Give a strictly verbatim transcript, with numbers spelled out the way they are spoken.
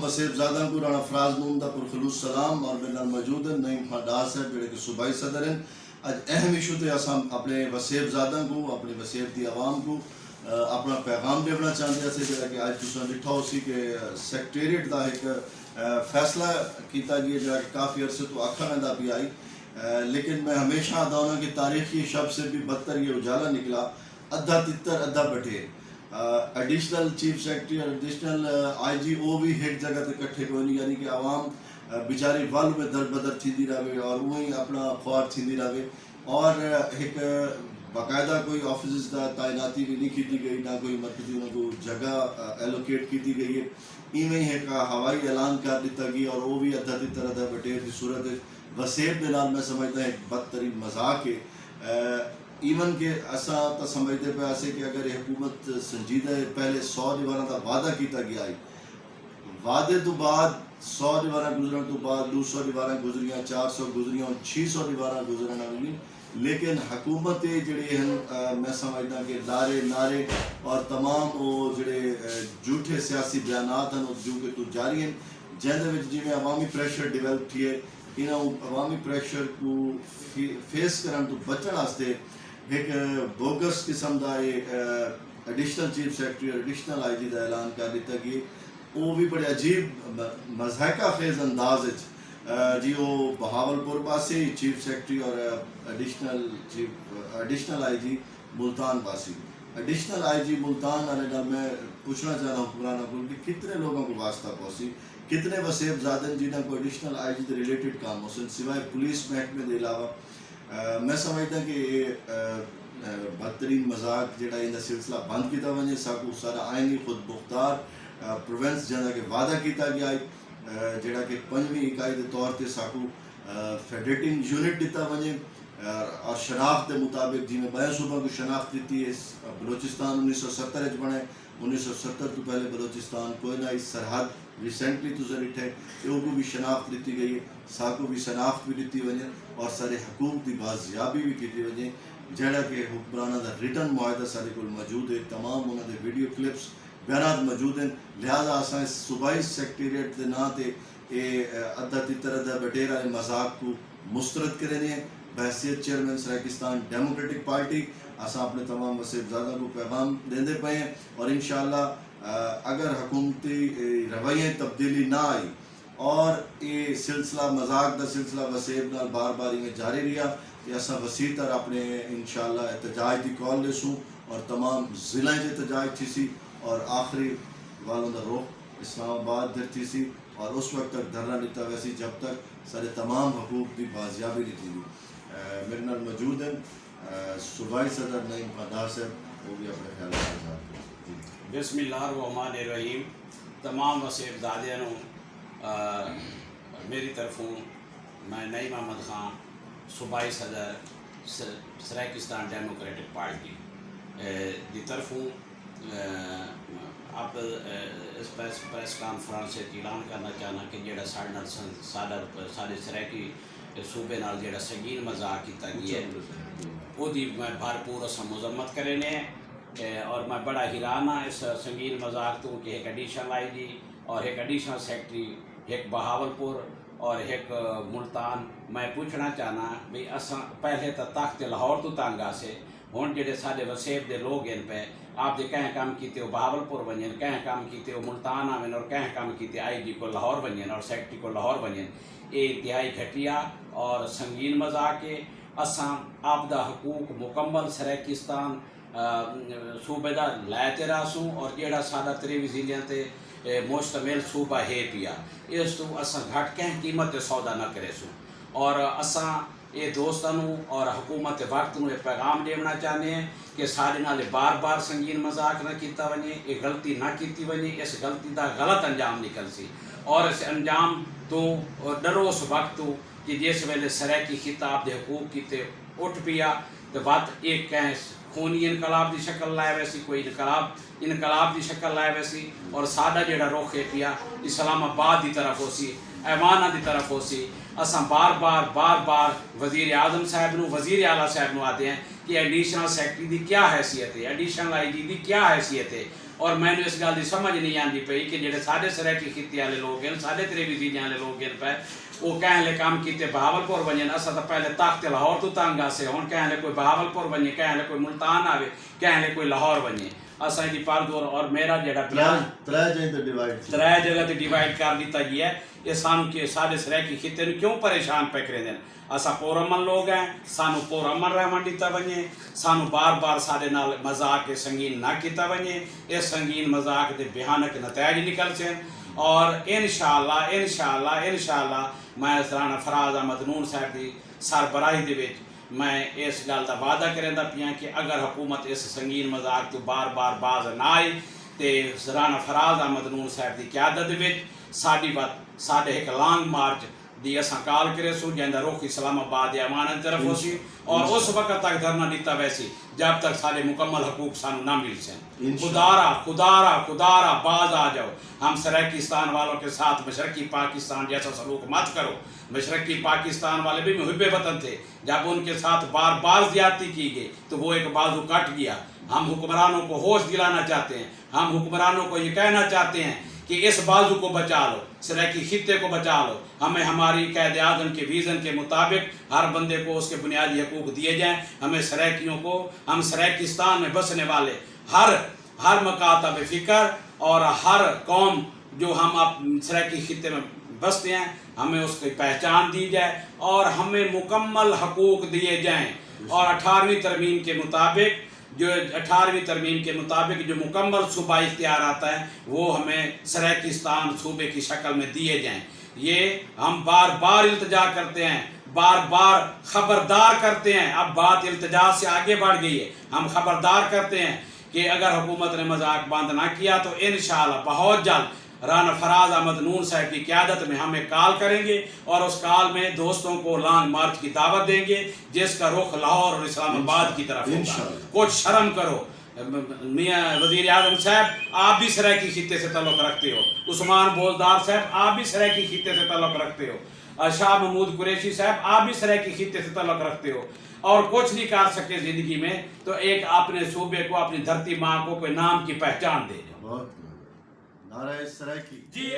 وسیب زاداں کوں رانا فراز نون دا پرخلوص سلام، اور میرے نال موجود ہیں نعیم خان ڈار صاحب، جڑے کہ صوبائی صدر ہیں۔ اج اہم ایشو تے اساں اپنے وسیب زاداں کوں، اپنی وسیب دی عوام کوں، آ، اپنا پیغام ݙیوݨا چاہندے ہاسے، جڑا کہ اج تساں ݙٹھا ہوسی کہ سیکرٹریٹ دا ہک، آ، فیصلہ کیتا ڳیا، جڑا کہ کافی عرصے توں آکھا ویندا پیا ہئی۔ آ، لیکن میں ہمیشہ آہدا ہوناں کہ تاریخ کی شب سے بھی بدتر یہ اجالا نکلا، ادھا تتر ادھا بٹیر۔ آ، ایڈیشنل چیف سیکرٹری اور ایڈیشنل، آ، آئی جی، او وی ہک جگہ تے کٹھے کوئی نہیں، یعنی کہ عوام، آ، بیچاری ول میں در بدر تھیندی رہوے اور اونہی اپنا خوار تھیندی رہوے۔ اور ہک باقاعدہ کوئی آفیسز دا تعیناتی بھی نہیں کیتی گئی، نہ کوئی مرکزی انہاں کوں جگہ، آ، ایلوکیٹ کیتی گئی ہے۔ ایویں ہک ہوائی اعلان کر ݙتا ڳیا اور او وی ادھا تتر ادھا بٹیر دی صورت وچ وسیب دے نال میں سمجھدا ہک بدترین مذاق ہے۔ آ، ایون کہ اساں تاں سمجھدے پئے ہاسے کہ اگر یہ حکومت سنجیدہ ہے، پہلے سو دیواراں دا وعدہ کیتا ڳیا ہے، وعدے توں بعد سو دیواراں گزرݨ توں بعد ݙو سو دیواراں گزریاں، چار سو گزریاں، ہݨ چھ سو دیواراں گزرݨ آلیاں۔ لیکن حکومت اے جڑے ہن، آ، میں سمجھداں کہ لارے نعرے اور تمام او جڑے، آ، جھوٹے سیاسی بیانات ہن، او جوں کہ توں جاری ہن، جیندے وچ جیویں عوامی پریشر ڈیولپ تھیے، انہاں عوامی پریشر کوں فی-، فیس کرݨ توں بچݨ واسطے ہک بوگس قسم دا اے، آ، ایڈیشنل چیف سیکرٹری اور ایڈیشنل آئی جی دا اعلان کر ݙتا ڳئے۔ او وی بڑے عجیب م-، مضحکہ خیز انداز اچ، آ، جی او بہاول پور پاسی چیف سیکرٹری اور، آ، additional chief, additional I G Multan پاسی۔ ایڈیشنل آئی جی ملتان والے نال میں پوچھنا چاہنا حکمراناں کول کہ کتنے لوگوں کو واسطہ پہنچی، کتنے وسیب زادن جنہاں کو additional I G they related کام ہوسن، سوائے پولیس محکمے دے علاوہ۔ آ، میں سمجھدا کہ اے، آ، آ، بدترین مذاق جڑا ایندا سلسلہ بند کیتا ونجے، ساکوں سارا آئینی خود مختار، آ، پروونس جیندا کہ وعدہ کیتا ڳیا ہے، آ، جڑا کہ پنجویں اکائی دے طور تے ساکوں، آ، فیڈریٹنگ یونٹ ݙتا ونجے، آ، اور شناخت دے مطابق جیویں ٻئے صوبہ کوں شناخت ݙتی ہے، بلوچستان انیس سو ستر اچ بݨے، انیس سو ستر توں پہلے بلوچستان کوئی نہ ہئی، سرحد ریسنٹلی تساں ݙٹھے تے اوکوں وی شناخت ݙتی ڳئی ہے، ساکوں وی شناخت وی ݙتی ونڄے اور سارے حقوق دی بازیابی وی کیتی ونڄے، جیڑھا کہ حکمراناں دا ریٹن معاہدہ ساݙے کول موجود ہے، تمام انہاں دے ویڈیو کلپس، بیانات موجود ہن، لہذا اساں اس صوبائی سیکرٹریٹ دے ناں تے اے، اے، ادھا تتر ادھا بٹیر والے مذاق کوں مسترد کریندے ہیں۔ بحیثیت چیئرمین سرائیکستان ڈیموکریٹک پارٹی اساں اپݨے تمام وسیب زاداں کوں پیغام ݙیندے پئے ہیں اور انشاءاللہ، آ، اگر حکومتی، اے، رویے تبدیلی نہ آئی اور اے سلسلہ مذاق دا سلسلہ وسیب نال بار بار ایویں جاری رہیا تے اساں وسیع تر اپݨے انشاءاللہ احتجاج دی کال ݙیسوں اور تمام ضلعیں اچ احتجاج تھیسی اور آخری والوں دا رخ اسلام آباد در تھیسی اور اس وقت تک دھرنا ݙتا ویسی جب تک ساݙے تمام حقوق دی بازیابی نہیں تھیندی۔ اے، میرے نال موجود ہیں، اے، صوبائی صدر نعیم خان ڈار صاحب، وہ بھی اپنے خیال کا اظہار کریں۔ جی۔ بسم اللہ الرحمن الرحیم۔ تمام وسیب زادیاں نوں، آ، میری طرفوں میں نعیم احمد خان، صوبائی صدر س-، سرائیکستان ڈیموکریٹک پارٹی، اے، دی طرفوں، اے، آپ، اے، اس پریس، پریس کانفرنس وچ اعلان کرنا چاہنا کہ جیڑھا ساݙے نال سن-، ساݙا، ساݙے سرائیکی صوبے نال جیڑھا سنگین مذاق کیتا ڳیا ہے، اودی میں بھرپور اساں مذمت کرینے، اے، اور میں بڑا حیران ہاں اس سنگین مذاق توں کہ ہک ایڈیشنل آئی جی اور ہک ایڈیشنل سیکرٹری، ہک بہاول پور اور ہک ملتان۔ میں پوچھنا چاہنا بھئی اساں پہلے تاں تخت لاہور توں تنگ ہاسے، ہݨ جیڑھے ساݙے وسیب دے لوگ ہن پئے، آپ دے کہیں کم کیتے او بہاول پور ونڄن، کہیں کم کیتے او ملتان آون اور کہیں کم کیتے آئی جی کوں لاہور ونڄن اور سیکرٹری کوں لاہور ونڄن۔ اے انتہائی گھٹیا اور سنگین مذاق ہے۔ اساں آپ دا حقوق مکمل سرائیکستان، آ، صوبے دا لائے تے رہسوں اور جیڑھا ساݙا تریوی ضلعیاں تے، اے، مشتمل صوبہ ہے پیا، اس توں اساں گھٹ کہیں قیمت تے سودا نہ کریسوں۔ اور اساں اے دوستاں نوں اور حکومت وقت نوں اے پیغام ݙیوݨا چاہندے ہیں کہ ساݙے نال اے بار بار سنگین مذاق نہ کیتا ونڄے، اے غلطی نہ کیتی ونڄے، اس غلطی دا غلط انجام نکلسی اور اس انجام توں ݙرو اس وقت توں کہ جس ویلے سرائیکی خطہ آپ دے حقوق کیتے اٹھ پیا تے وت اے کہیں خونی انقلاب دی شکل لائے ویسی، کوئی انقلاب، انقلاب دی شکل لائے ویسی اور ساݙا جیڑھا رخ ہے پیا اسلام آباد دی طرف ہوسی، ایواناں دی طرف ہوسی۔ اساں بار بار، بار بار وزیر اعظم صاحب نوں، وزیر اعلیٰ صاحب نوں آہدے ہیں کہ ایڈیشنل سیکرٹری دی کیا حیثیت ہے، ایڈیشنل آئی جی دی کیا حیثیت ہے؟ اور مینوں اس گالھ دی سمجھ نئیں آندی پئی کہ جیڑھے ساڈے سرائیکی خطے آلے لوگ ہن، ساڈے تریوی ضلعیاں آلے لوگ ہن پئے، او کہیں لے کم کیتے بہاولپور ونجن۔ اساں تاں پہلے تخت لاہور توں تنگ آسے، ہن کہیں لے کوئی بہاولپور ونجے، کہیں لے کوئی ملتان آوے، کہیں لے کوئی لاہور ونجے۔ اساں دی پردور اور میرا جیڑھا ترے پیا ترے جگہ تے ڈیوائیڈ تھیا۔ ترے جگہ تے ڈیوائیڈ کر ڈتا گیا ہے۔ اے سانوں کہ ساڈے سرائیکی خطے نوں کیوں پریشان پئے کریندن؟ اساں پرامن لوگ ہیں، سانوں پرامن رہون ڈتا ونجے، سانوں بار بار ساڈے نال مذاق سنگین نہ کیتا ونجے۔ اس سنگین مذاق دے بھیانک نتائج نکلسن۔ اور انشاءاللہ، انشاءاللہ، انشاءاللہ میں رانا فراز احمد نون صاحب دی سربراہی دے وچ میں اس گالھ دا وعدہ کریندا پیاں کہ اگر حکومت اس سنگین مذاق توں بار بار باز نہ آئی تے رانا فراز احمد نون صاحب دی قیادت دے وچ ساڈی وت ساڈے ہک لانگ مارچ دی اساں کال کریسوں، جیندا رخ اسلام آباد دے ایواناں دی طرف ہوسی اور اس وقت تک دھرنا ڈتا ویسی جب تک ساڈے مکمل حقوق سانوں نہ ملسن۔ خدارا، خدارا، خدارا، باز آ جاؤ۔ ہم سرائیکستان والوں کے ساتھ مشرقی پاکستان جیسا سلوک مت کرو۔ مشرقی پاکستان والے بھی محب وطن تھے۔ جب ان کے ساتھ بار بار زیادتی کی گئی تو وہ ایک بازو کٹ گیا۔ ہم حکمرانوں کو ہوش دلانا چاہتے ہیں، ہم حکمرانوں کو یہ کہنا چاہتے ہیں کہ اس بازو کو بچا لو، سرائیکی خطے کو بچا لو۔ ہمیں ہماری قائد اعظم کے ویژن کے مطابق ہر بندے کو اس کے بنیادی حقوق دیے جائیں۔ ہمیں سرائیکیوں کو، ہم سرائیکستان میں بسنے والے ہر ہر مکاتب فکر اور ہر قوم جو ہم اپ سرائیکی خطے میں بستے ہیں، ہمیں اس کی پہچان دی جائے اور ہمیں مکمل حقوق دیے جائیں۔ اور اٹھارہویں ترمیم کے مطابق جو اٹھارہویں ترمیم کے مطابق جو مکمل صوبائی اختیارات ہیں، وہ ہمیں سرائیکستان صوبے کی شکل میں دیے جائیں۔ یہ ہم بار بار التجا کرتے ہیں، بار بار خبردار کرتے ہیں۔ اب بات التجا سے آگے بڑھ گئی ہے۔ ہم خبردار کرتے ہیں کہ اگر حکومت نے مذاق بند نہ کیا تو انشاءاللہ بہت جلد رانا فراز احمد نون صاحب کی قیادت میں ہم ایک کال کریں گے اور اس کال میں دوستوں کو لانگ مارچ کی دعوت دیں گے، جس کا رخ لاہور اور اسلام آباد کی طرف ہوگا۔ انشاءاللہ۔ کچھ شرم کرو۔ میاں وزیر اعظم صاحب، آپ بھی سرائیکی خطے سے تعلق رکھتے ہو۔ عثمان بوزدار صاحب، آپ بھی سرائیکی خطے سے تعلق رکھتے ہو۔ اور شاہ محمود قریشی صاحب، آپ بھی سرائیکی خطے سے تعلق رکھتے ہو اور کچھ نہیں کر سکے زندگی میں، تو ایک اپنے صوبے کو، اپنی دھرتی ماں کو کوئی نام کی پہچان دے دو۔ بہت بڑھیا۔ نعرہ سرائیکی۔ جی۔